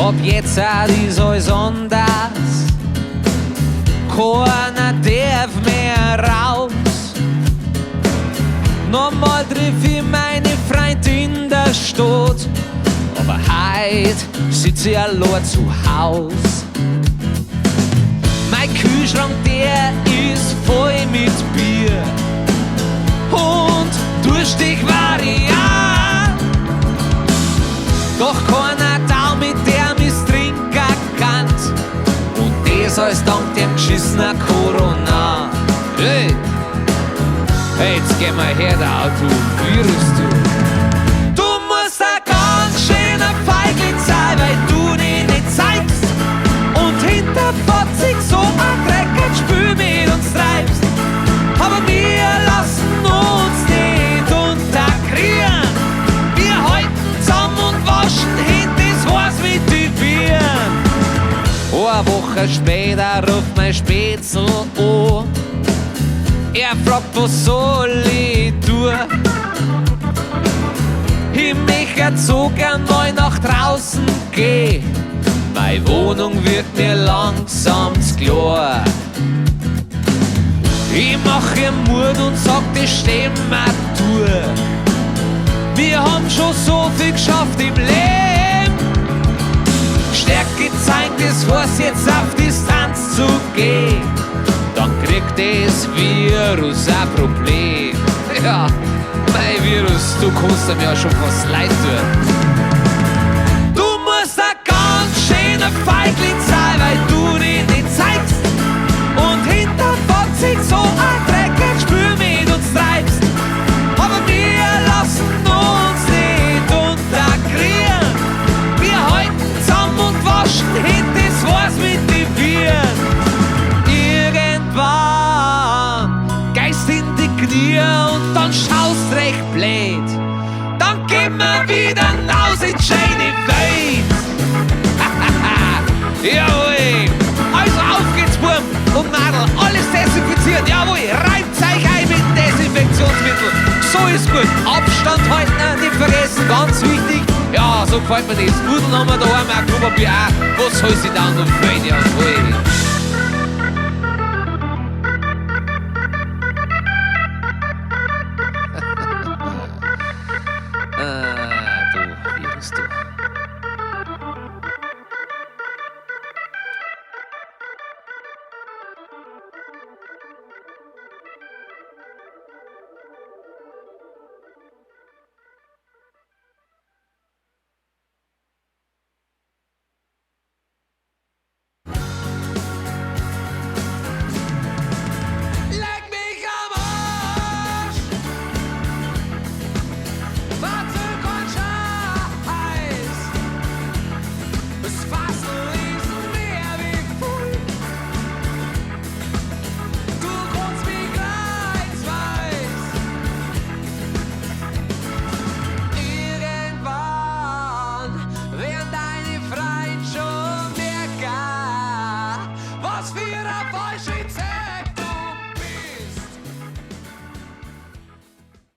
Ab jetzt ist alles anders. Keiner darf mehr raus. Normal triff ich meine Freund in der Stadt, aber heut sitz ich allein zu Haus. Mein Kühlschrank, der ist voll mit Bier und durstig war ich auch. Doch keiner da, mit dem ich's trinken kann. Und das alles dank dem geschissenen Corona. Hey! Hey, jetzt geh mal her, da, du Virus, du. Du musst ein ganz schöner Feigling sein, weil du dich nicht zeigst und hinterfotzig so ein Dreckig-Spül mit uns treibst. Aber wir lassen uns nicht unterkriegen. Wir halten zusammen und waschen hin das Haus mit den Bieren. Eine Woche später ruft mein Spätzl an. Er fragt, was soll ich tun? Ich möchte so gern mal nach draußen gehen. Meine Wohnung wird mir langsam zu klein. Ich mach ihr Mut und sag, das stehen wir durch. Wir haben schon so viel geschafft im Leben. Stärke zeigt, das heißt jetzt auf Distanz zu gehen. Dann kriegt das Virus ein Problem. Ja, mein Virus, du kannst mir ja schon fast leid tun. Du musst ein ganz schöner Feigling sein, weil du dich nicht zeigst und hinterfotzig so ein Dreckig-Spül mit uns treibst. Aber wir lassen uns nicht unterkriegen. Wir halten zusammen und waschen hin das Haus mit den Bieren. Irgendwann gehst in die Knie und dann schaust recht blöd. Dann gehen wir wieder raus in die schöne Welt. Jawohl! Also auf geht's, Burm und Madel, alles desinfiziert, jawohl, reibt euch ein mit Desinfektionsmittel. So ist gut. Abstand halten, nicht vergessen, ganz wichtig. Ja, so gefällt mir das. Nudeln haben wir da, auch Klopapier auch. Was soll sich da noch fehlen? Jawohl. Ah, du Virus, du. Leck mich am Arsch! Warte, kein Scheiß! Das Fassel ist mehr wie Pfui. Du kannst mich kreuzweis. Irgendwann werden deine Freunde schon merken, was für eine falsche Zeit.